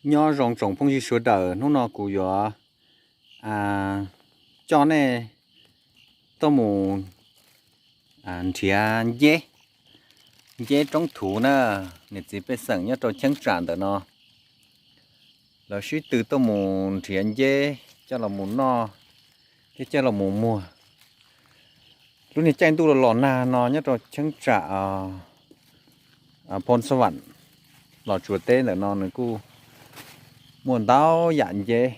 Nyob zoo tsoom phooj ywg sawv daws, hnub no kuv yuav coj nej tuaj mus nrhiav nceb, nceb roob thuv na. Niam txiv pej xeem nyob rau cheeb tsam ntawm no lawv sib tw tuaj mus nrhiav nceb coj los mus noj thiab coj los mus muag. Lub niag caij ntuj los los nag no nyob rau cheeb tsam Phoo Xas Vam, Los Tsuas teb ntawm no nws kuj muaj ntau yam nceb,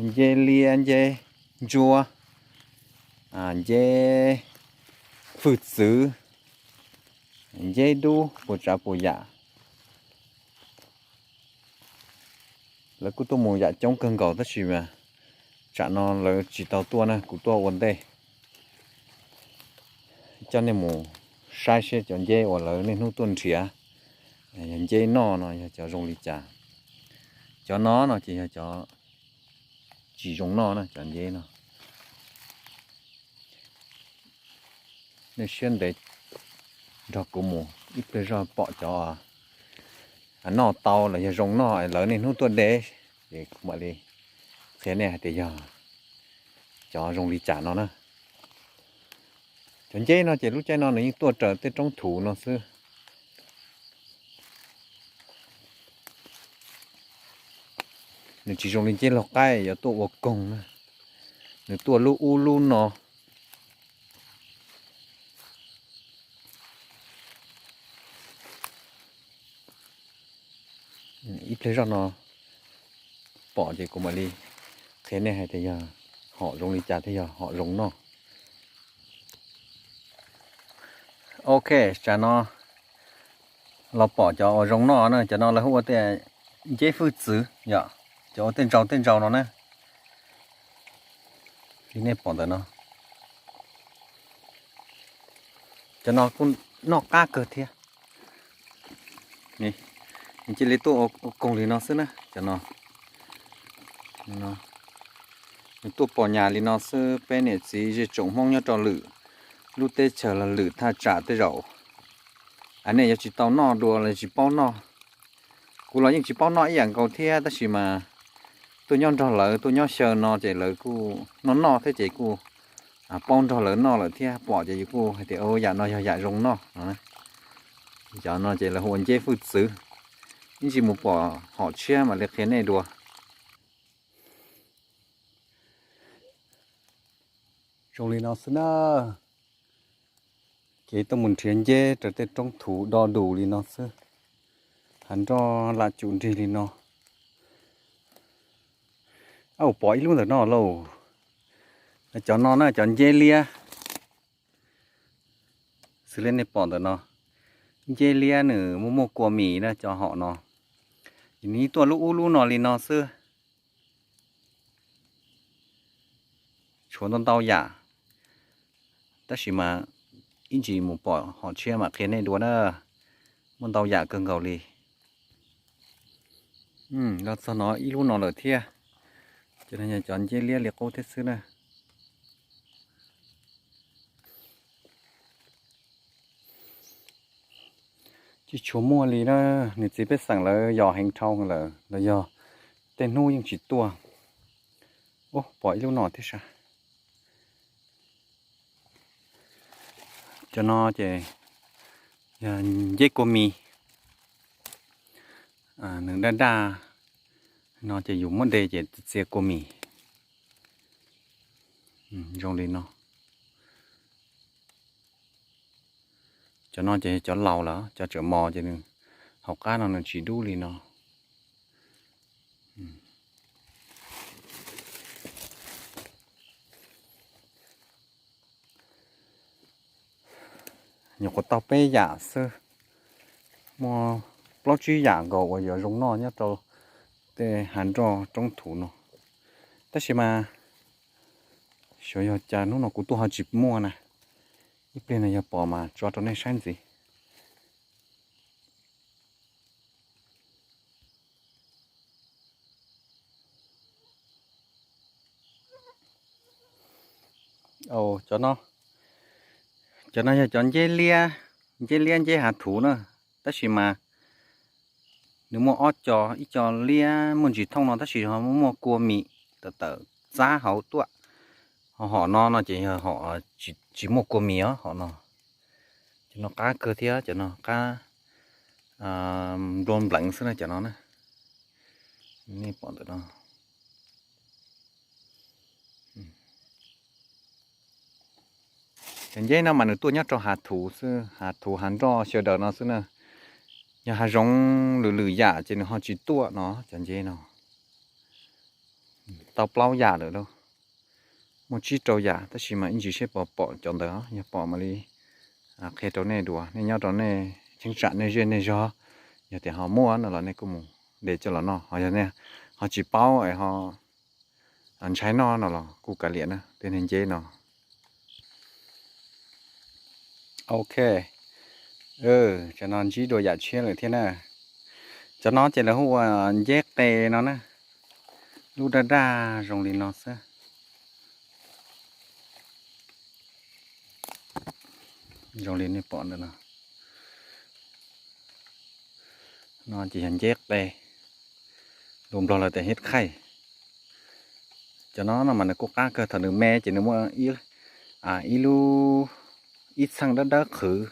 nceb liab, nceb ntsuab, nceb fwj txwv, nceb dub, puas tsav puas yam. Lawv kuj tuaj mus yam coob kawg nkaus tab sis tsam no lawv tsis tau tuaj na, kuv tuaj ua ntej coj nej mus saib seb cov nceb uas lawv niaj hnub tuaj nrhiav yog nceb noj no yog cov zoo li cas. Cov no no ces yog cov tsis zoo noj na, cov nceb no. Nej siab ntev nrog kuv mus ib pliag zog pom cov noj tau los yog zoo noj lawv niaj hnub tuaj de, ces kuv mam li qhia nej hais tias yog cov zoo li cas no na. Cov nceb no ces lub caij no nws yeej tuaj raws tej roob thuv no xwb. Nws tsis zoo li nceb laug qaib yuav tuaj ua koog na, nws tuaj lub ub lub no. Ib pliag zoj no pom ces kuv mam li qhia nej hais tias yog hom zoo li cas thiaj yog hom zoo noj. Ok, tsam no los pom cov uas zoo noj na, cov no lawv hu ua tias nceb fwj txwv yom, cov ua tej ntsaus tej ntsaus no na. Li nej pom ntawm no, cov no kuj noj qab kawg thiab. Nws cia li tuaj ua koog li no xwb na, cov no. Nws tuaj pom nyas li no xwb, peb niam txiv zej tsoom Hmoob nyob rau lwm lub teb chaws los lwm thaj tsam tej zaum nej yuav tsis tau noj dua los tsis paub noj. Kuv los yeej tsis paub noj ib yam nkaus thiab tab sis mas tuaj nyob nrog lawv tuaj nyob xyaw no ces lawv kuj noj noj thiab ces kuj paub nrog lawv noj lawm thiab, pom ces yus kuj hais tias yam no yog yam zoo noj no. Cov no ces lawv hu ua nceb fwj txwv. Ib ntsis mus pom hom tshiab mam li qhia nej dua. Zoo li no xwb na. Kev tuaj mus nrhiav nceb raws tej roob thuv do dus li no xwb. Hav nroj lam cum nrig li no. Au, pom ib lub ntawm no lauj. Cov no na cov nceb liab. Xws li nej pom ntawm no, nceb liab nws muaj muaj kua mis na cov hom no. Nws tuaj lub ub lub no li no xwb. Tshuav ntau ntau yam, tab sis mas ib ntsis mus pom hom tshiab mam qhia nej dua na. Muaj ntau yam kawg nkaus li. Los txog no ib lub no lawm thiab. Cov no yog cov nceb liab li qub thiab xwb na. Tsis tshua muaj li na, nws txiv pej xeem lawv yos heev dhau lawm los yog tej hnub yeej tsis tuaj. Ub, pom ib lub no thiab sas. Cov no ces yog nceb kua mis, nws daj daj no ces yus muab de ces txia kua mis zoo li no. Cov no ces cov laus lawm, cov tseem mos ces nws hauv qab no nws tsis dub li no. Nyuam qhuav tau peb yam xwb, muaj plaub tsib yam nkaus uas yuav zoo noj nyob rau tej hav nroj roob thuv no. Tab sis mas xyov yog cas hnub no kuv tuaj ho tsis muaj na, ib pliag no yog pom mas tso rau nej saib ntxiv. Cov no, cov no yog cov nceb liab, nceb liab nceb hav thuv na, tab sis mas nws muaj ob co, ib co liab muaj ntsis thooj no tab sis ho muaj kua mis tawm tawm txab hauv tuaj. Ho hom no no ces yog hom tsis muaj kua mis os, hom no. Cov no qab kawg thiab, cov no qab nplua npleev xwb na, cov no na. Nej pom ntawm no. Cov nceb no mas nws tuaj nyob rau hav thuv xwb, hav thuv hav nroj xyaw daws no xwb na. Yog hav zoov lwm lwm yam ces nws ho tsis tuaj no, cov nceb no. Tau plaub yam lawm lauj. Muaj tsib rau yam tab sis mas ib ntsis seb puas pom cov ntawd, yog pom mam li qhia rau nej dua. Nej nyob rau nej cheeb tsam nej zej nej zog, yog tias ho muaj no los nej kuj mus de coj los noj. Ho yog nej ho tsis paub es ho ntshai noj no los kuj kav liam na, tej niag nceb no. Ok, cov no ntsib dua yam tshiab lawm thiab na. Cov no ces lawv hu ua nceb qe no na. Lub daj daj zoo li no xwb. Zoo li nej pom ntawm no. No ces yog nceb qe, lus Nplog lawv tias hiab khaij. Cov no no mas nws kuj qab kawg, thaum nws me ces nws muaj ib lub, ib txheej dawb dawb qhwv,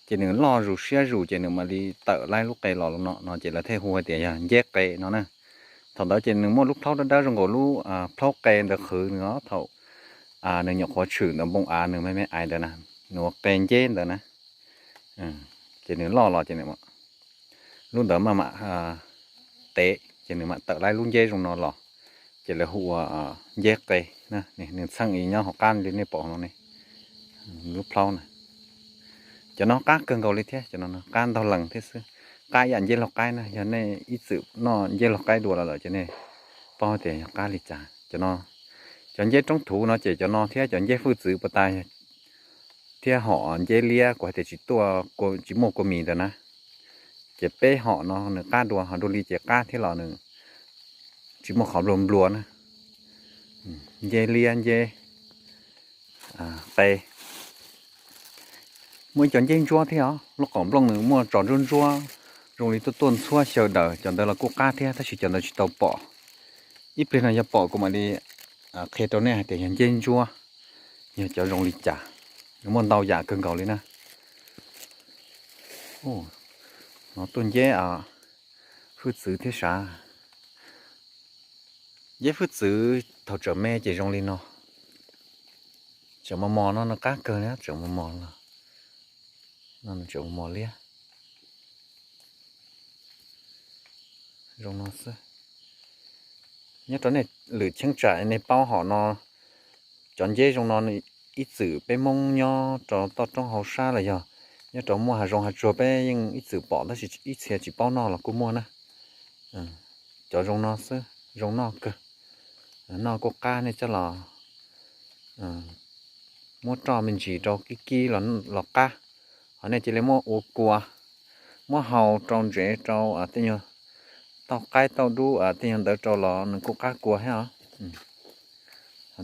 ces nws loj zus siab zus ces nws mam li tawm laib lub qe los no no ces lawv thiaj hu hais tias yog nceb qe no na. Thaum ntawd ces nws muaj lub plhaub dawb dawb zoo nkaus lub plhaub qe ntawd qhwv nws os, thaum nws nyuam qhuav tshwm ntawm npoo av nws me me ais ntawd na, nws ua qe nceb ntawd na. Ces nws loj los ces lub ntawd maj mam tev ces nws mam tawm laib lub nceb zoo no los, ces lawv hu ua nceb qe na. Nws txheej nyob hauv qab li nej pom no ne, lub plhaub na. Cov no qab kawg nkaus li thiab, cov no qab ntau lees thiab xwb. Qab ib yam nceb laug qaib na, yog nej ib txwm noj nceb laug qaib dua los lawm ces nej paub tias yog qab li cas. Cov no, cov nceb roob thuv no ces cov no thiab cov nceb hwj txwv puas tas thiab hom nceb liab kuv hais tias tsis tuaj, tsis muaj kua mis ntawd na. Ces peb hom no nws qab dua, hom dua li ces qab thiab los nws tsis muaj qhov nplua nplua na. Nceb liab nceb qe. Muaj ib co nceb ntsuab thiab os, lub qaum nplooj nws muaj tsos ntsuab ntsuab zoo li tuaj tuaj ntxhuab xyaw daws, cov ntawd los kuj qab thiab tab sis cov ntawd tsis tau pom. Ib pliag no yog pom kuv mam li qhia rau nej hais tias yog nceb ntsuab, yog cov zoo li cas. Nws muaj ntau yam kawg nkaus li na. No tuaj nceb hwj txwv thiab sav. Nceb hwj txwv thaum tseem me ces zoo li no. Tseem mos mos no, no qab kawg li, tseem mos mos no, tseem mos mos liab. Zoo no xwb. Nyob rau nej lwm cheeb tsam nej paub hom no, cov nceb zoo no ib txwm peb Hmoob nyob rau toj roob hauv sab los yog nyob rau muaj hav zoov hav tsuag peb yeej ib txwm pom tab sis ib txhia tsis paub noj los kuj muaj na. Cov zoo no xwb zoo noj kawg. Noj kuj qab, nej coj los muab roj me ntsis rau kib kib los qab. Ho nej cia li muab ua kua, muab hau rau ntsev rau tej nyuag tauj qaib tauj dub tej nyuag ntawd rau los nws kuj qab kua thiab os.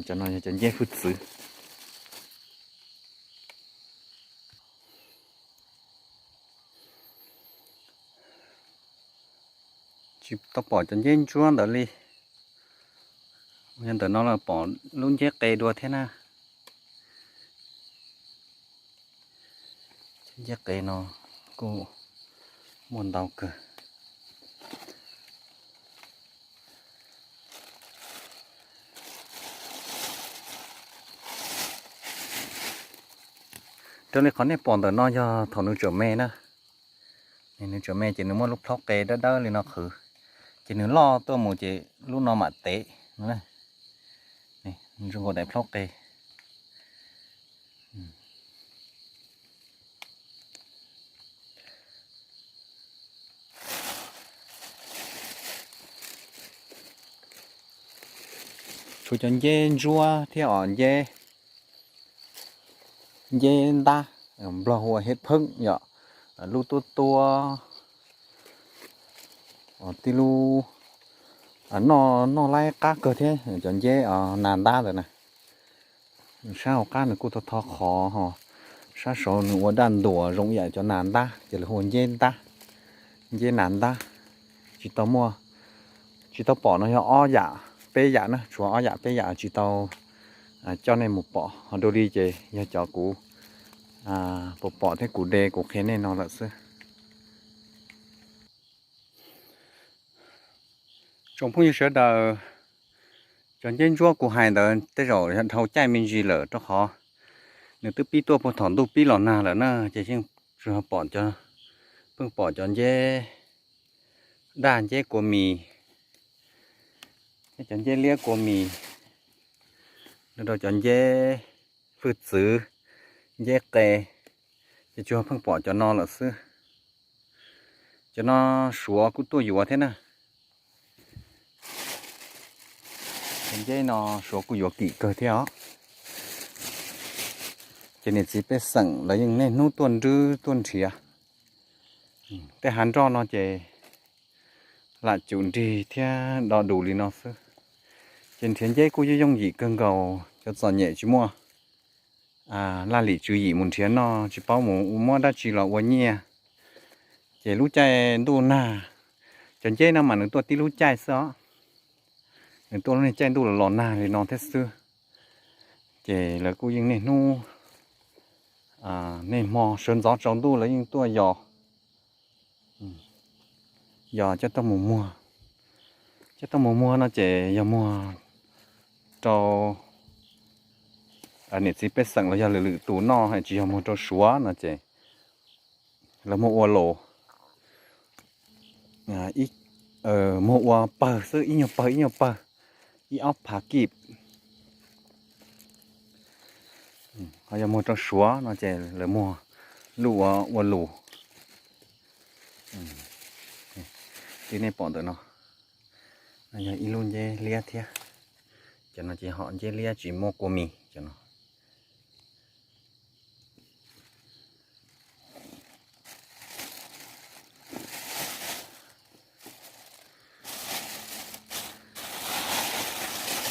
Cov no yog cov nceb hwj txwv. Tsis tau pom cov nceb ntsuab ntawd li. Yog ntawm no los pom lub nceb qe dua thiab na. Nceb qe no kuj muaj ntau kawg. Raws li qhov nej pom ntawm no yog thaum nws tseem me na. Nws tseem me ces nws muaj lub plhaub qe dawb dawb li no qhwv, ces nws loj tuaj mus ces lub no mam tev no. Zoo nkaus daim plhaub qe. Tshuav cov nceb ntsuab thiab os, nceb, nceb ntab, Nplog hu ua hiab pheeb yom, lub tuab tuab, tib lub noj, noj laib qab kawg thiab cov nceb nas ntab ntawd na. Sab hauv qab nws kuj tho tho qhov ho, sab saud nws ua daj ntuas zoo ib yam cov nas ntab ces lawv hu ua nceb ntab, nceb nas ntab. tsis tau muaj, tsis tau pom no yog ob yam peb yam na, tshuav ob yam peb yam tsis tau coj nej mus pom. Ho dua li ces yog cov kuv pom pom thiab kuv de kuv qhia nej no lawm xwb. Tsoom phooj ywg sawv daws, cov nceb ntsuab kuv hais ntawd tej zaum dhau caij me ntsis lawm rau qhov nws twb pib tuaj puag thaum ntuj pib los nag lawm na, ces yeej tsuas pom, pheej pom cov nceb daj, nceb kua mis, thiab cov nceb liab kua mis, rau cov nceb hwj txwv, nceb qe, ces tsuas pheej pom cov no lawm xwb. Cov no Suav kuj tuaj yuav thiab na. Cov nceb no Suav kuj yuav kim kawg thiab os. Ces niam txiv pej xeem lawv yeej niaj hnub tuaj nrwb tuaj nrhiav. Tej hav nroj no ces lam cum nrig thiab do dus li no xwb. Ces nrhiav nceb kuj yooj yooj yim kawg nkaus, cov txom nyem tsis muaj laj lim tswv yim mus nrhiav noj, tsis paub mus muab dab tsi los ua nyiaj. Ces lub caij ntuj nag, cov nceb no mas nws tuaj tib lub caij xwb os, nws tuaj lub niag caij ntuj los los nag li no thiab xwb. Ces lawv kuj yeej niaj hnub, niaj hmo sawv ntxov tsaus ntuj lawv yeej tuaj yos, yos coj tuaj mus muag. Coj tuaj mus muag no ces yog muag rau niam txiv pej xeem los yog lwm lwm tus noj, tsis yog muag rau Suav no ces lawv muag ua los, muag ua pawg xwb, ib nyuag pawg ib nyuag pawg, ib ob phav kib. Ho yog muag rau Suav no ces lawv muag luj ua ua lus. Li nej pom ntawm no, no yog ib lub nceb liab thiab. Cov no ces hom nceb liab tsis muaj kua mis cov no.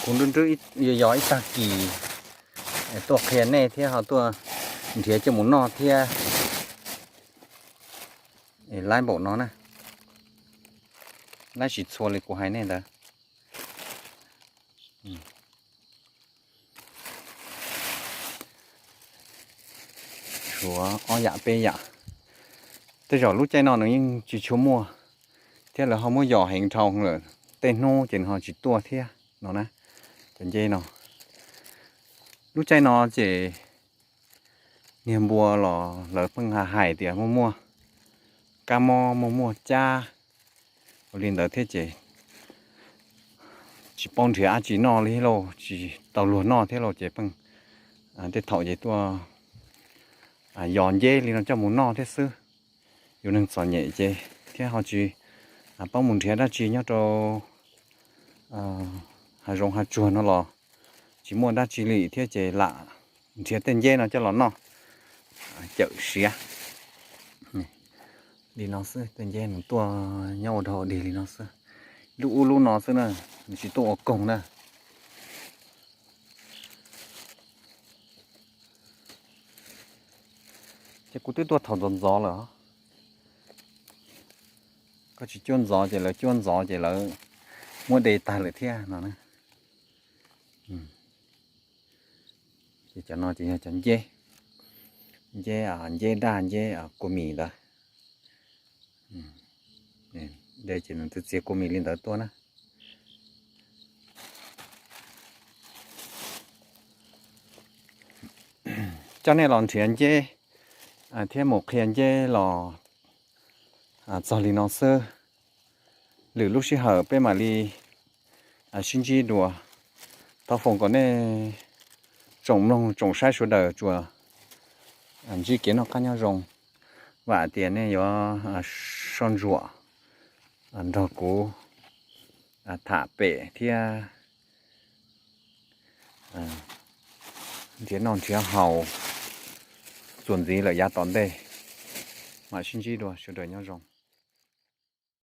Kuv nrwb nrwb yos ib tag kis tuaj qhia nej thiab ho tuaj nrhiav coj mus noj thiab. Laib npaum no na, laib tsis txhua li kuv hais nej ntawd. Suav ob yam peb yam. Tej zaum lub caij no nws yeej tsis tshua muaj, thiab lawv ho muab yos heev dhau lawm, tej hnub ces nws ho tsis tuaj thiab no na. Cov nceb no, lub caij no ces niag npua los lawv pheej hais tias muaj muaj kab mob, muaj muaj cab, ua li ntawd thiab ces tsis paub nrhiav dab tsi noj li lauj, tsis tau luag noj thiab lauj, ces pheej tej thaum ces tuaj yos nceb li no coj mus noj thiab xwb. Yus neeg txom nyem ces thiab ho tsis paub mus nrhiav dab tsi nyob rau hav zoov hav tsuag no los tsis muaj dab tsi li thiab ces lam nrhiav tej nceb no coj los noj cawm siav. Li no xwb, tej nceb nws tuaj nyob ua dog dig li no xwb. Lub ub lub no xwb na, nws tsis tuaj ua koog na. Ces kuv twb tuaj thaum ntxov ntxov lawm. Koj tsis cuab ntxov ces lawv cuab ntxov ces lawv muab de tag lawm thiab no na. Ces cov no ces yog cov nceb, nceb, nceb daj, nceb kua mis ntawd. De ces nws twb txiav kua mis li ntawd tuaj na. Coj nej los nrhiav nceb thiab mus qhia nceb los txog li no xwb. Lwm lub sij hawm peb mam li sib ntsib dua. Thov foom kom nej tsoom mloog tsoom saib sawv daws tsuas ntsib kev noj qab nyob zoo. Vam tias nej yuav soj ntsuam nrog kuv tham pem thiab nrhiav noj nrhiav haus txuas ntxiv lawm yav tom ntej. Mam sib ntsib dua, sawv daws nyob zoo.